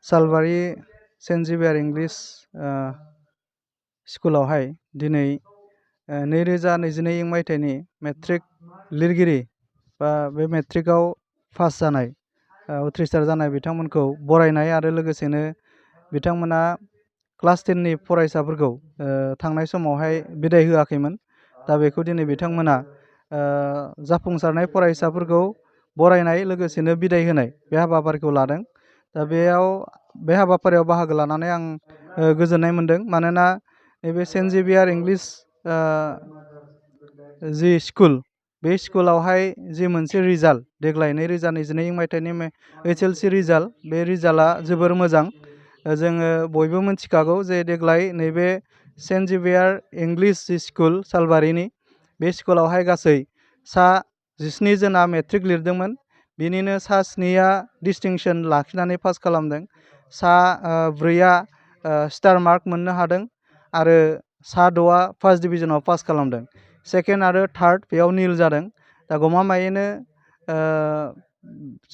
सालबारि saint जेभियार English स्कुलावहाय दिनै 2022 मायथाइनि मेट्रिक लिरगिरि बा बे मेट्रिकआव पास जानाय उथ्रिसार जानाय बिथांमोनखौ बरायनाय आरो लोगोसेनो बिथांमोना क्लास 10नि फरायसाफोरखौ थांनाय समावहाय बिदाय होआखैमोन। दा बेखौ दिनै बिथांमोना जाफुंसारनाय फरायसाफोरखौ बरायनाय लोगोसेनो बिदाय होनाय बे हाबाफारिखौ लादों। दा बे हाबाफारियाव बाहागो लानानै आं गोजोननाय मोन्दों। मानोना नैबे सेन्ट जेभियार इंलिश जि स्कुल, बे स्कुलावहाय जि मोनसे रिजाल्ट देग्लाय 2022 मायथाइनि HLC रिजाल्ट, बे रिजाल्टआ जोबोर मोजां। जोङो बयबो मिथिखागौ जे देग्लाय नैबे सेन्ट जेभियार इंलिश जि स्कुल सालबारिनि, बे स्कुलावहाय गासै सा 17 जना मेट्रिक लिरदोंमोन। बिनिनो सा 7आ डिस्टिंसन लाखिनानै पास खालामदों, सा 4आ स्टार मार्क मोननो हादों आरो सा 6आ फार्स्ट डिभिजनाव पास खालामदों। सेकेन्ड आरो थार्ड बेयाव निल जादों। दा गमामायैनो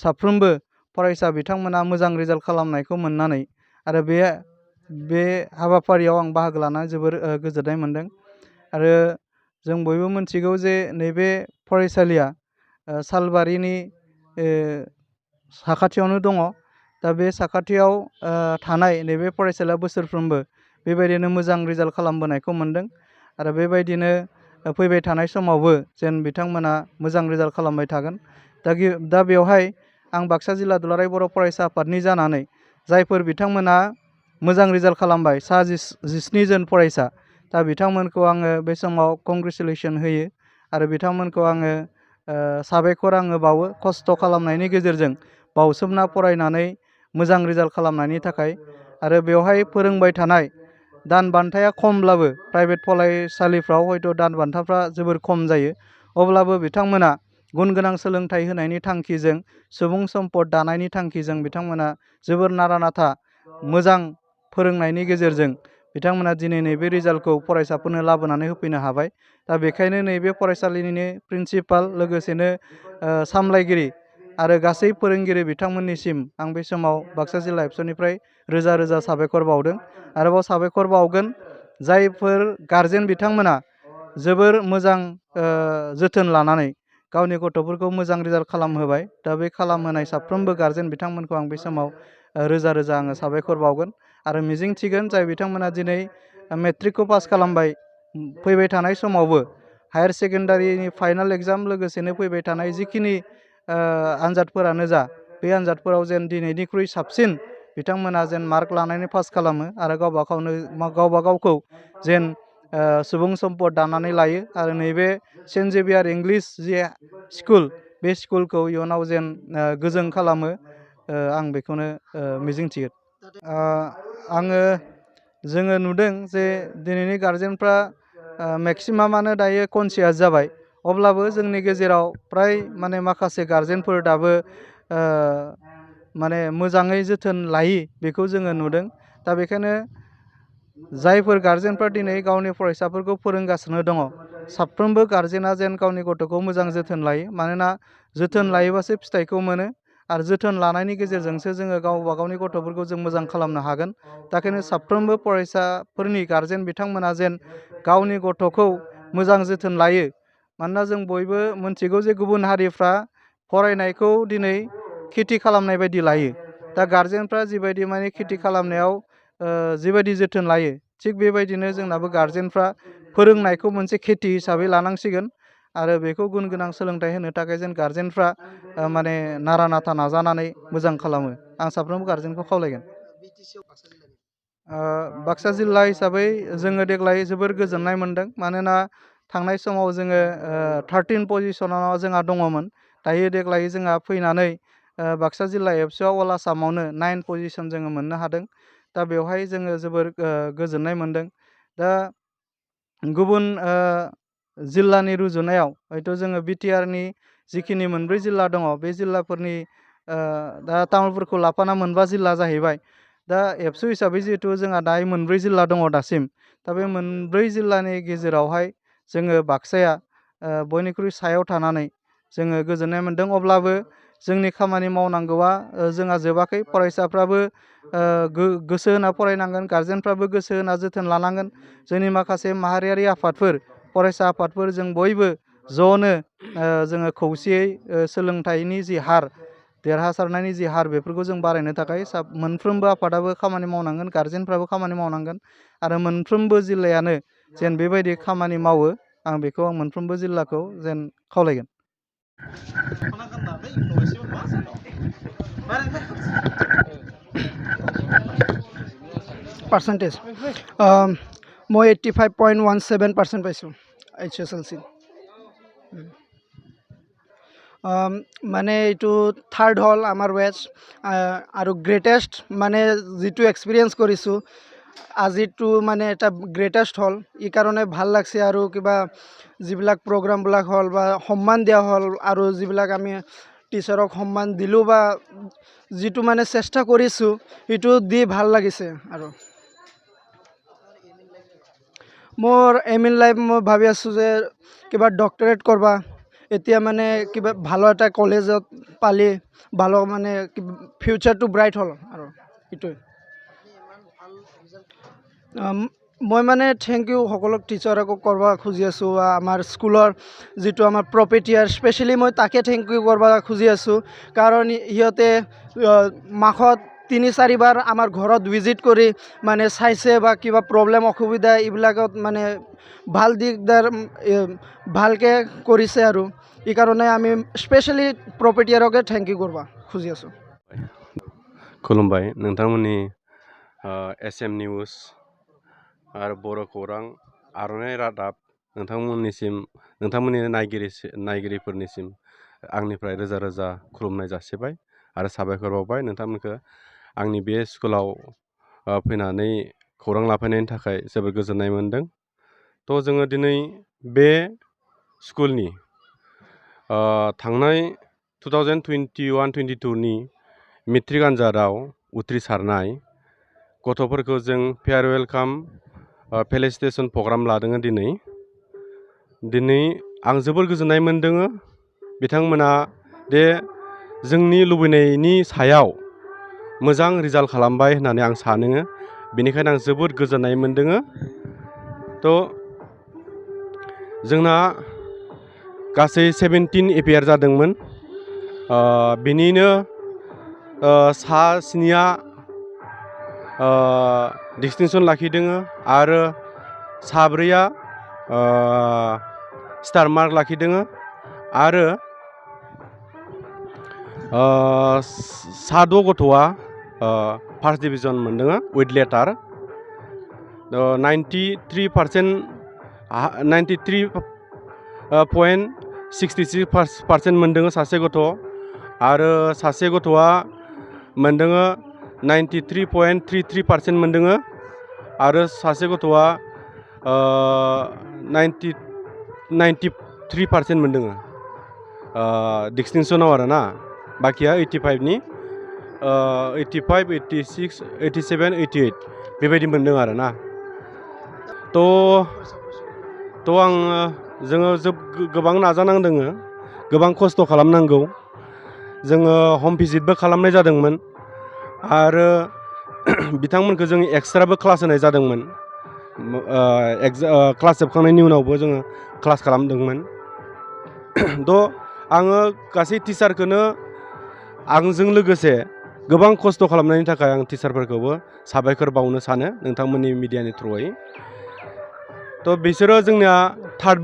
साफ्रोमबो फरायसा बिथांमोना मोजां रिजाल्ट खालामनायखौ मोननानै आरो बे हाबाफारियाव आं बाहागो लानानै जोबोर गोजोननाय मोन्दों। आरो जों बयबो मिथिगौ जे नैबे फरायसालिया सालबारिनि साखाथियावनो दङ। दा बे साखाथियाव थानाय नैबे फरायसालिया बोसोरफ्रोमबो बेबायदिनो मोजां रिजाल्ट खालामबोनायखौ मोन्दों आरो बेबायदिनो फैबाय थानाय समावबो जेन बिथांमोना मोजां रिजाल्ट खालामबाय थागोन। दा बेवहाय आं बाक्सा जिल्ला दुलाराय बर' फरायसा आफादनि जानानै जायफोर बिथांमोना मोजां रिजाल्ट खालामबाय, सा 17 जन फरायसा, दा बिथांमोनखौ आङो बे समाव कंग्रेचुलेसन होयो आरो बिथांमोनखौ आङो साबायखर बावो खस्थ' खालामनायनि गेजेरजों बावसोमना फरायनानै मोजां रिजाल्ट खालामनायनि थाखाय। आरो बेवहाय फोरोंबाय थानाय दान बान्थाया खमब्लाबो प्राइभेट फरायसालिफ्राव हयथ' दान बान्थाफ्रा जोबोर खम जायो, अब्लाबो बिथांमोना गुन गोनां सोलोंथाइ होनायनि थांखिजों, सुबुं सम्पद दानायनि थांखिजों बिथांमोना जोबोर नारा नाथा मोजां फोरोंनायनि गेजेरजों बिथांमोना दिनै नैबे रिजाल्टखौ फरायसाफोरनो लाबोनानै होफैनो हाबाय। दा बेखायनो नैबे फरायसालिनिनो प्रिन्सिपाल लोगोसेनो सामलायगिरि आरो गासै फोरोंगिरि बिथांमोननिसिम आं बे समाव बाक्सा जिल्ला एबसुनिफ्राय रोजा रोजा साबायखर बावदों। आरोबाव साबायखर बावगोन जायफोर गारजेन बिथांमोना जोबोर मोजां जोथोन लानानै गावनि गथ'फोरखौ मोजां रिजाल्ट खालामहोबाय। दा बे खालामहोनाय साफ्रोमबो गारजेन बिथांमोनखौ आं बे समाव रोजा रोजा आङो साबायखर बावगोन आरो मिजिंथिगोन जाय बिथांमोना दिनै मेट्रिकखौ पास खालामबाय, फैबाय थानाय समावबो हायार सेकेन्डारिनि फाइनाल एग्जाम लोगोसेनो फैबाय थानाय जिखिनि आनजादफोरानो जा, बे आनजादफोराव जेन दिनैनिख्रुइ साबसिन बिथांमोना जेन मार्क लानानै पास खालामो आरो गावबा गावखौ जेन सुबुं सम्पद दानानै लायो आरो नैबे सेन्ट जेभियार इंलिश जि स्कुल, बे स्कुलखौ इयुनाव जेन गोजों खालामो, आं बेखौनो मिजिंथियो। जोङो नुदों जे दिनैनि गारजेनफ्रा मेक्सिमामानो दायो कनसियास जाबाय, अब्लाबो जोंनि गेजेराव फ्राय माखासे गारजेनफोर दाबो मोजाङै जोथोन लायि बेखौ जोङो नुदों। दा बेखायनो जायफोर गारजेनफ्रा दिनै गावनि फरायसाफोरखौ फोरोंगासिनो दङ, साफ्रोमबो गारजेना जेन गावनि गथ'खौ मोजां जोथोन लायो। मानोना जोथोन लायोबासो फिथाइखौ मोनो आरो जोथोन लानायनि गेजेरजोंसो जोङो गावबा गावनि गथ'फोरखौ जों मोजां खालामनो हागोन। दा बेखायनो साफ्रोमबो फरायसाफोरनि गारजेन बिथांमोना जेन गावनि गथ'खौ मोजां जोथोन लायो। मानोना जों बयबो मिथिगौ जे गुबुन हारिफ्रा फरायनायखौ दिनै खेथि खालामनाय बायदि लायो। दा गारजेनफ्रा जिबायदि खेथि खालामनायाव जिबायदि जोथोन लायो, थिग बेबायदिनो जोंनाबो गारजेनफ्रा फोरोंनायखौ मोनसे खेथि हिसाबै लानांसिगोन आरो बेखौ गुन गोनां सोलोंथाइ होनो थाखाय जेन गारजेनफ्रा नारा नाथा नाजानानै मोजां खालामो। आं साफ्रोमबो गारजेनखौ खावलायगोन। बाक्सा जिल्ला हिसाबै जोङो देग्लाय जोबोर गोजोननाय मोन्दों। मानोना थांनाय समाव जोङो 13 पजिसनाव जोंहा दङमोन। दायो देग्लाय जोंहा फैनानै बाक्सा जिल्ला एबसुआव अल आसामावनो 9 पजिसन जोङो मोननो हादों। दा बेवहाय जोङो जोबोर गोजोननाय मोन्दों। दा गुबुन जिल्लानि रुजुनायाव हयथ' जोङो बिटिआरनि जिखिनि 4 जिल्ला दङ, बे जिल्लाफोरनि दा तामुलपुरखौ लाफाना 4 जिल्ला जाहैबाय। दा एबसु हिसाबै जिहेथु जोंहा दायो 4 जिल्ला दङ दासिम। दा बे 4 जिल्लानि गेजेरावहाय जोङो बाक्साया बयनिख्रुइ सायाव थानानै जोङो गोजोननाय मोन्दों। अब्लाबो जोंनि खामानि मावनांगौआ जोंहा जोबाखै फरायसाफ्राबो गोसो होना फरायनांगोन गार्जेनफ्राबो गोसो होना जोथोन लानांगोन जोंनि माखासे माहारियारि आफादफोर फरायसा आफादफोर जों बयबो ज'नो जोङो खौसेयै सोलोंथाइनि जि हार देरहासारनायनि जि हार बेफोरखौ जों बारायनो थाखाय मोनफ्रोमबो आफादाबो खामानि मावनांगोन गार्जेनफ्राबो खामानि मावनांगोन आरो मोनफ्रोमबो जिल्लायानो जेन बेबायदि खामानि मावो आं बेखौ मोनफ्रोमबो जिल्लाखौ जेन खावलायगोन। পার্সেন্টেজ মই 85.17% পাইছোঁ HSLC মানে এইটো থাৰ্ড হ'ল আমাৰ বেটছ আৰু গ্ৰেটেষ্ট মানে যিটো এক্সপিৰিয়েঞ্চ কৰিছোঁ আজিটো মানে এটা গ্ৰেটেষ্ট হ'ল এই কাৰণে ভাল লাগছে আৰু কিবা যিবিলাক প্ৰগ্ৰামবিলাক হ'ল বা সন্মান দিয়া হ'ল আৰু যিবিলাক আমি টিচাৰক সন্মান দিলোঁ বা যিটো মানে চেষ্টা কৰিছোঁ সেইটো দি ভাল লাগিছে আৰু মোৰ এম ইন লাইফ মই ভাবি আছোঁ যে কিবা ডক্টৰেট কৰবা এতিয়া মানে কিবা ভালো এটা কলেজত পালি ভালো মানে ফিউচাৰটো ব্ৰাইট হ'ল আৰু এইটোৱে মই মানে থেংক ইউ সকলো টিচাৰকো কৰিব খুজি আছোঁ আমাৰ স্কুলৰ যিটো আমাৰ প্ৰপেটিয়াৰ স্পেচিয়েলি মই তাকে থেংক ইউ কৰিব খুজি আছোঁ কাৰণ সিহঁতে মাহত ৩-৪ বাৰ আমাৰ ঘৰত ভিজিট কৰি মানে চাইছে বা কিবা প্ৰব্লেম অসুবিধা এইবিলাকত মানে ভাল দিগদাৰ ভালকৈ কৰিছে আৰু এই কাৰণে আমি স্পেচিয়েলি প্ৰপেটিয়াৰকে থেংক ইউ কৰিব খুজি আছোঁ। खुलुमबाय नोंथांमोननि SM निउस आरो बर' खौरां आर'नाइ रादाब नोंथांमोननि नायगिरिफोरनिसिम आंनिफ्राय रोजा रोजा खुलुमनाय जासिबाय आरो साबायखर बावबाय नोंथांमोनखौ आंनि बे स्कुलाव फैनानै खौरां लाफैनायनि थाखाय जोबोर गोजोननाय मोन्दों। थ' जोङो दिनै बे स्कुलनि थांनाय 2021-22 नि मेट्रिक आनजादाव उथ्रिसारनाय गथ'फोरखौ जों फेयारवेल काम फेलिसिटेसन प्रग्राम लादों दिनै आं जोबोर गोजोननाय मोन्दों बिथांमोना दे जोंनि लुबैनायनि सायाव मोजां रिजाल्ट खालामबाय होननानै आं सानो बेनिखायनो आं जोबोर गोजोननाय मोन्दों। थ' जोंना गासै 17 एपियार जादोंमोन बिनिनो सा 7 डिस्टिंसन लाखिदों आरो सा 4 स्टार मार्क लाखिदों आरो सा 6 गथ'आ फार्स्ट डिभिजन मोनदों विथ लेटार 93.66% मोनदों सासे गथ' आरो सासे गथ'आ मोनदों 93.33% मोनदों आरो सासे गथ'आ 93% मोनदों डिस्टिंसनाव आरो ना बाखिया 85 85, 86, 87, 88 बेबायदि मोनदों आरो ना। थ' जोङो गोबां नाजानांदों गोबां खस्थ' खालामनांगौ जोङो हम भिजिटबो खालामनाय जादोंमोन आरो बिथांमोनखौ जों एक्सट्राबो क्लास होनाय जादोंमोन क्लास जोबखांनायनि उनावबो जोङो क्लास खालामदोंमोन। थ' आङो गासै टिचारखौनो आंजों लोगोसे गोबां खस्थ' खालामनायनि थाखाय आं टिचारफोरखौबो साबायखर बावनो सानो नोंथांमोननि मिडियानि थ्रुयै। थ' बिसोरो जोंनिया थार्ड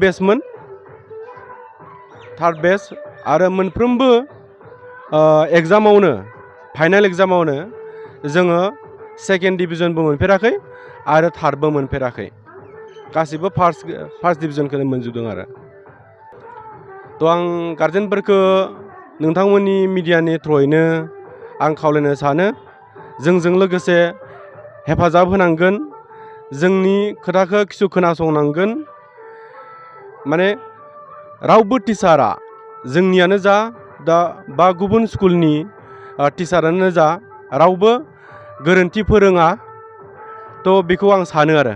बेच आरो मोनफ्रोमबो एग्जामावनो फाइनाल एग्जामावनो जोङो सेकेन्ड डिभिजनबो मोनफेराखै आरो थार्डबो मोनफेराखै गासिबो फार्स्ट डिभिजनखौनो मोनजोबदों आरो। थ' आं गार्जेनफोरखौ नोंथांमोननि मिडियानि थ्रुयैनो आं खावलायनो सानो जोंजों लोगोसे हेफाजाब होनांगोन जोंनि खोथाखौ खिसु खोनासंनांगोन माने रावबो टिचारा जोंनियानो जा दा बा गुबुन स्कुलनि टिचारानो जा रावबो गोरोन्थि फोरोङा थ' बेखौ आं सानो आरो।